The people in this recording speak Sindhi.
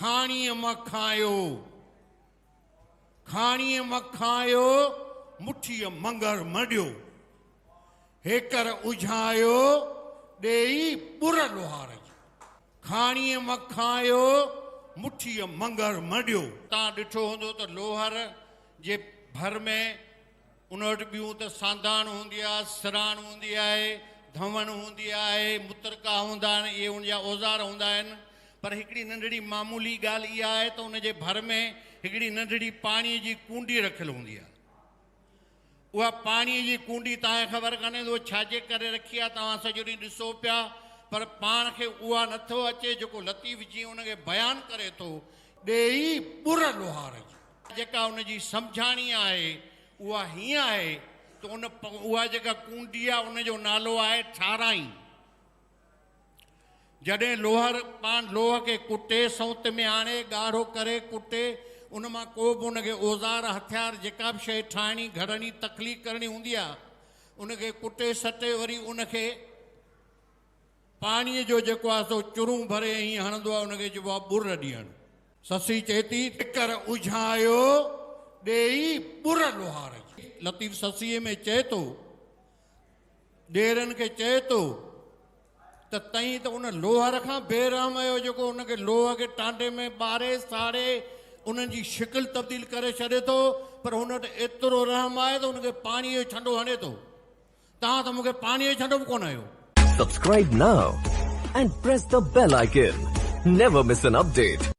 کاڻيء مان کايو، کاڻيء مان کايو، مٺيء منگر مڏيو، هيڪر اجهايو، ڏيئي ٻر لوهار جي. کاڻيء مان کايو، مٺيء منگر مڏيو. تان ڏٺو هوندو ته لوهر جي ڀر ۾ ان وٽ ٻيون ته سانداڻ هوندي آهي، سراڻ هوندي آهي، ڌوڻ هوندي آهي، مترڪا هوندا آهن، اهي ان جا اوزار هوندا آهن، پر هڪڙي ننڍڙي معمولي ڳالهه اها آهي ته ان جي ڀر ۾ هڪڙي ننڍڙي پاڻيء جي ڪونڊي رکيل هوندي آهي. اها پاڻيء جي ڪونڊي توهان کي خبر ڪانهي ته اها ڇا جي ڪري رکي آهي، توهان سڄو ڏينهن ڏسو پيا، پر پاڻ کي اها نٿو اچي، جيڪو لطيف جيئن ان کي بيان ڪري ٿو. ڏيئي ٻر لوهار جي. جيڪا ان جي سمجهاڻي آهي اها هيئن آهي ته ان اها جيڪا ڪونڊي آهي ان جو نالو آهي ٺارائين. جڏهن لوهر پاڻ لوهه کي ڪٽي سونت ۾ آڻي ڳاڙهو ڪري ڪٽي ان مان ڪو به ان کي اوزار هٿيار جيڪا به شيء ٺاهڻي گهڙڻي تخليق ڪرڻي هوندي آهي ان کي ڪٽي سٽي وري ان کي پاڻيء جو جيڪو آهي سو چرون ڀري ائين هڻندو آهي، ان کي چئبو آهي ٻر ڏيڻ. سسئي چئي ٿي. ٽڪر اجهايو ڏيئي ٻر لوهار جي. لطيف سسئيء ۾ چئي ٿو، ڏيرن کي چئي ٿو ته تئين ته ان لوهر کان بي رحم آهيو جيڪو ان کي لوهه کي ٽانڊي ۾ ٻاري ساڙي انهن جي شڪل تبديل ڪري ڇڏي ٿو، پر هن وٽ ايترو رحم آهي ته ان کي پاڻيء جو ڇنڊو هڻي ٿو. توهان ته مون کي پاڻيء جو ڇنڊو به ڪونه هنيو. Subscribe now and press the bell icon. Never miss an update.